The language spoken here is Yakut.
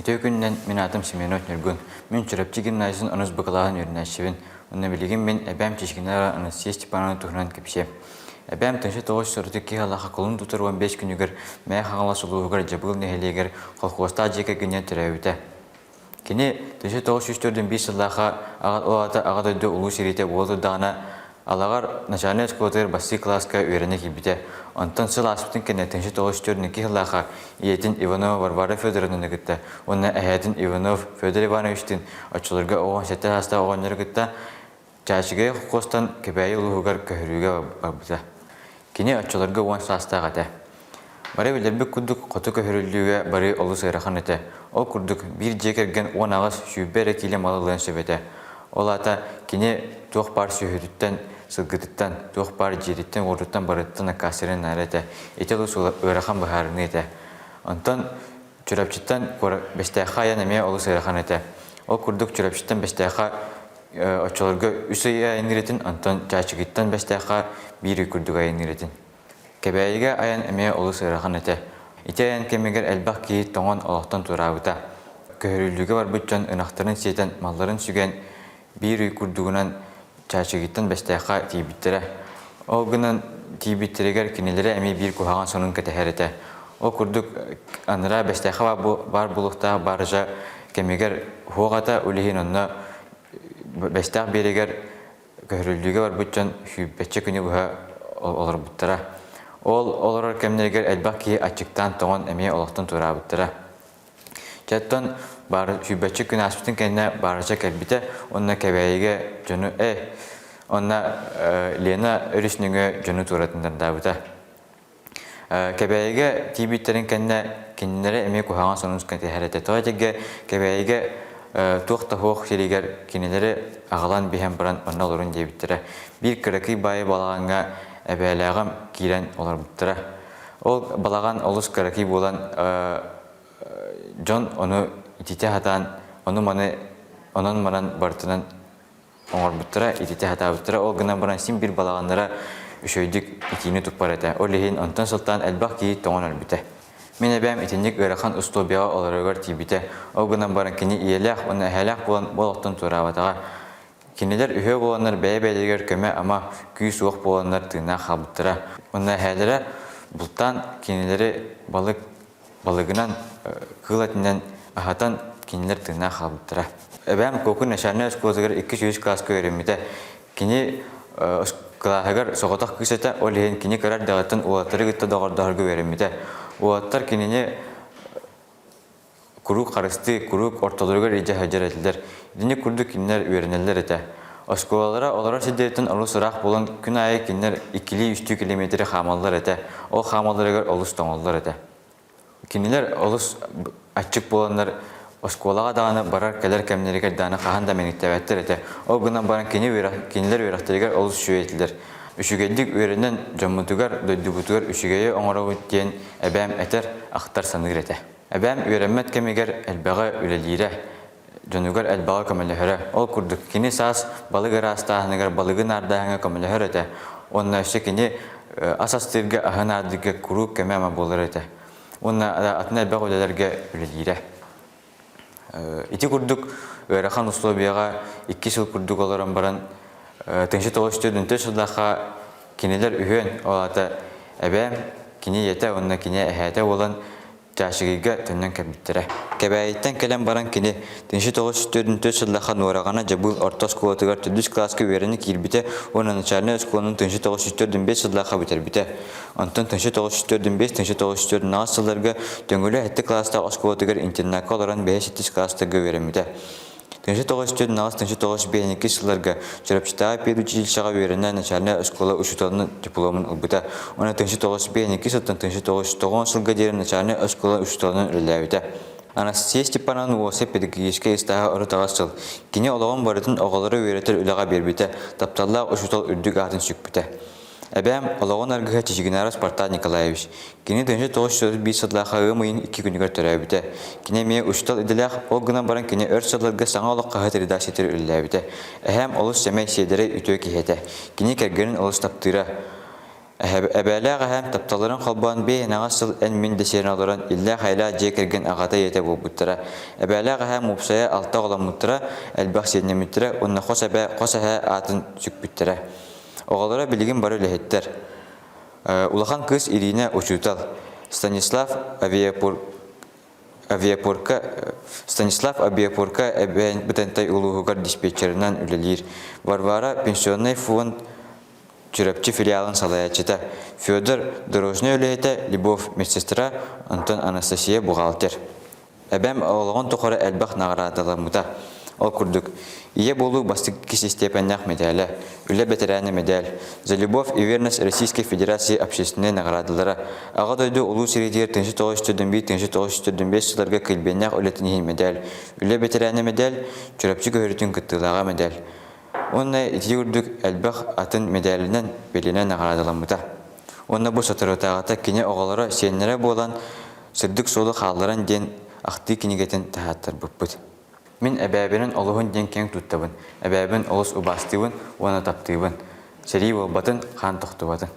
Үтүө күнүнэн, мин аатым Семенов Ньургун. Мин Чурапчы гимназиятын онус бакалааһын үөрэнээччибин. Уонна билигин мин эбээм Чичкинара Анастасия Степановна туһунан кэпсиэм. Эбээм 1942 сыллаахха кулун тутар 15 күнүгэр Мэйэ Хаҥалас улууһугар Дьабыыл нэһилиэгэр колхуостаах дьиэ кэргэнинэн төрөөбүтэ. Кини 1945 сыллаахха ол аата Аҕа дойду Улуу сэриитэ буола турдаҕына Алаҕар начальнай оскуолатыгар бастакы кылааска үөрэнэ киирбитэ. Онтон сыл ааспытын кэннэ 1942 сыллаахха ийэтин Иванова Варвара Федоровнаны кытта уонна эһээтин Иванов Федор Ивановичтыын оччолорго оҕо сэттэ саастаах оҕонньору кытта Чаачыгай холкуостан Кэбээйи улууһугар көһөрүүгэ барбыта. Кини оччолорго 10 саастаах этэ. Бары билэрбит курдук, хоту көһөрүллүүгэ бары олус ыарахан этэ. Ол курдук, биир дьиэ кэргэн 18, 20 эрэ киилэ мал ылыан сөп этэ. Ол аата кини туох баар сүөһүтүттэн, сылгытыттан, туох баар дьиэтиттэн-уотуттан барытыттан аккаастыырын наада этэ. Ити олус ыарахан быһаарыныы этэ. Онтон Чурапчыттан Бэстээххэ айан эмиэ олус ыарахан этэ. Ол курдук Чурапчыттан Бэстээххэ оччолорго үс ый айанныыр этин, онтон Чаачыгыттан Бэстээххэ биир ый курдук айанныыр этин. Кэбээйигэ айан эмиэ олус ыарахан этэ. Ити айан кэмигэр элбэх киһи тоҥон олохтон туораабыта. Көһөрүллүүгэ барбыт дьон ынахтарын сиэтэн, малларын сүгэн биир ый курдугунан Чаачыгыттан Бэстээххэ тиийбиттэрэ. Ол гынан тиийбиттэригэр кинилэрэ эмиэ биир куһаҕан сонун кэтэһэр этэ. Ол курдук анараа Бэстээххэ баар буолуохтаах баржа кэмигэр суох этэ, ол иһин онно Бэстээх биэрэгэр көһөрүллүүгэ барбыт дьон сүүрбэччэ күнү быһа олорбуттара. Ол олорор кэмнэригэр элбэх киһи аччыктаан тоҥон эмиэ олохтон туораабыттара. Дьэ оттон баар сүүрбэччэ күн ааспытын кэннэ баарыча кэлбитэ уонна Кэбээйигэ дьону э уонна Лена өрүс нөҥүө дьону туоратыннардаабыта. Кэбээйигэ тиийбиттэрин кэннэ кинилэри эмиэ куһаҕан сонун кэтэһэр этэ. Тоҕо этэргэ Кэбээйигэ туох да суох сиригэр кинилэри аҕалан биһэн баран онно олорун диэбиттэрэ. Биир кыракый баайы балаҕаҥҥа эбээлээҕим киирэн олорбуттара. Ол балаҕан олус кыракый буолан дьон ону ититэ сатаан ону-маны онон-манан барытынан оҥорбуттара, ититэ сатаабыттара. Ол гынан баран син биир балаҕаннара үчүгэйдик итиини туппар этэ. Ол иһин онтон сылтаан элбэх киһи тоҥон өлбүтэ. Мин эбээм итинник ыарахан устуобуйаҕа олороругар тиийбитэ. Ол гынан баран кини ийэлээх уонна эһээлээх буолан бу олохтон туораабатаҕа. Кинилэр үһүө буоланнар бэйэ-бэйэлэригэр көмө-ама, күүс-уох буоланнар тыыннаах хаалбыттара. Уонна эһээлэрэ бултаан кинилэри балык балыгынан, кыыл этинэн аһатан кинилэр тыыннаах хаалбыттара. Эбээм Куокун начальнай оскуолатыгар 203 кылааска үөрэммитэ. Кини кылааһыгар соҕотох кыыс этэ, ол иһин кини кыра эрдэҕиттэн уолаттары кытта доҕордоһорго үөрэммитэ. Уолаттар кинини куруук харыстыы, куруук ортолоругар илдьэ сылдьар этилэр. Итинник курдук кинилэр үөрэнэллэр этэ. Оскуолалара олорор сирдэриттэн олус ыраах буолан, күн аайы кинилэр иккилии-үстүү километры хаамаллар этэ. Ол хаамалларыгар олус тоҥоллор этэ. Кинилэр олус аччык буоланнар оскуолаҕа даҕаны барар-кэлэр кэмнэригэр даҕаны хаһан да мэниктээбэттэр этэ. Ол гынан баран кини үөрэх, кинилэр үөрэхтэригэр олус үчүгэй этилэр. Үчүгэйдик үөрэнэн дьоммутугар, дойдубутугар үчүгэйи оҥоробут диэн эбээм этэр, ахтар саныыр этэ. Эбээм үөрэммэт кэмигэр элбэҕи үлэлиирэ, дьонугар элбэҕи көмөлөһөрө. Ол курдук, кини саас балык ыраастааһыныгар балыгы наардааһыҥҥа көмөлөһөр этэ. Уонна өссө кини ас астыырга, аһы наардыырга куруук көмө-ама буолар этэ. Уонна атын элбэх үлэлэргэ үлэлиирэ. Ити курдук ыарахан условияҕа икки сыл курдук олорон баран, тыһыынча тоҕус төрдүнтэн сыллаахха кинилэр үһүөн, ол аата эбээм, кини ийэтэ уонна кини эһээтэ буолан Чаачыгыйга төннөн кэлбиттэрэ. Кэбээйиттэн кэлэн баран кини 1944 сыллаахха Нуораҕана Дьабыыл орто оскуолатыгар төрдүс кылааска үөрэнэ киирбитэ уонна начальнай оскуоланы 1945 сыллаахха бүтэрбитэ. Онтон 1945-1948 сылларга Төҥүлү сэттэ кылаастаах оскуолатыгар интернакка олорон бэһис-сэттис кылаастарга үөрэммитэ. 1904-1905 сылларга Чурапчытааҕы педучилищеҕа үөрэнэ начальнай оскуола учууталын дипломун ылбыта. Уонна 1905 сылтан 1990 сылга диэри начальнай оскуола учууталынан үлэлээбитэ. Анастасия Степановна уопсай педагогическай ыстааһа 38 сыл. Кини олоҕун барытын оҕолору үөрэтэр үлэҕэ биэрбитэ, тапталлаах учуутал үрдүк аатын сүкпүтэ. Эбээм олоҕун аргыһа Чичигинара Спартак Николаевич. Кини 1931 сыллаахха ыам ыйын икки күнүгэр төрөөбүтэ. Кини эмиэ учуутал идэлээх, ол гынан баран кини өр сылларга саҥа олох хаһыат редакциятыгар үлэлээбитэ. Эһээм олус сэмэй, сиэдэрэй, үтүө киһи этэ. Кини кэргэнин олус таптыыра. Эбээлээх эһээм тапталларын холбоон биэс сыл эн-мин дэсиэрин олорон иллээх-эйэлээх дьиэ кэргэн аҕата-ийэтэ буолбуттара. Эбээлээх эһээм уопсайа алта оҕоломмуттара, элбэх сиэннэммиттэрэ уонна хос эбээ, хос эһээ аатын сүкпүттэрэ. Оҕолоро билигин бары үлэһиттэр. Улахан кыыс Ирина учуутал, Станислав авиапорт Авиапорка Станислав авиапорка Эбээн Бытантай улууһугар диспетчеринэн үлэлиир. Варвара пенсионнай фонд Чурапчы филиалын салайааччыта, Федор дорожнай үлэһитэ, Любовь медсестра, онтон Анастасия бухгалтер. Эбэм олоҕун тухары элбэх наҕараадаламмыта. Ол курдук, Ийэ буолуу бастакы истиэпэннээх мэдээлэ, Үлэ бэтэрээнэ мэдээл, За любовь и верность Российской Федерации общественнай наҕараадалара, Аҕа дойду Улуу сэриитигэр 1941-1945 сылларга килбиэннээх үлэтин иһин мэдээл, Үлэ бэтэрээнэ мэдээл, Чурапчы көһөрүүтүн кыттыылааҕа мэдээл. Уонна ити курдук элбэх атын мэдээлинэн, бэлиэнэн наҕараадаламмыта. Уонна бу соторутааҕыта кини оҕолоро, сиэннэрэ буолан Сырдык суолу хаалларан диэн ахтыы кинигэтин таһааттарбыппыт. Мин эбээбинэн олуһун диэн киэҥ туттабын, эбээбин олус убаастыыбын уонна таптыыбын. Сэрии буолбатын, хаан тохтубатын.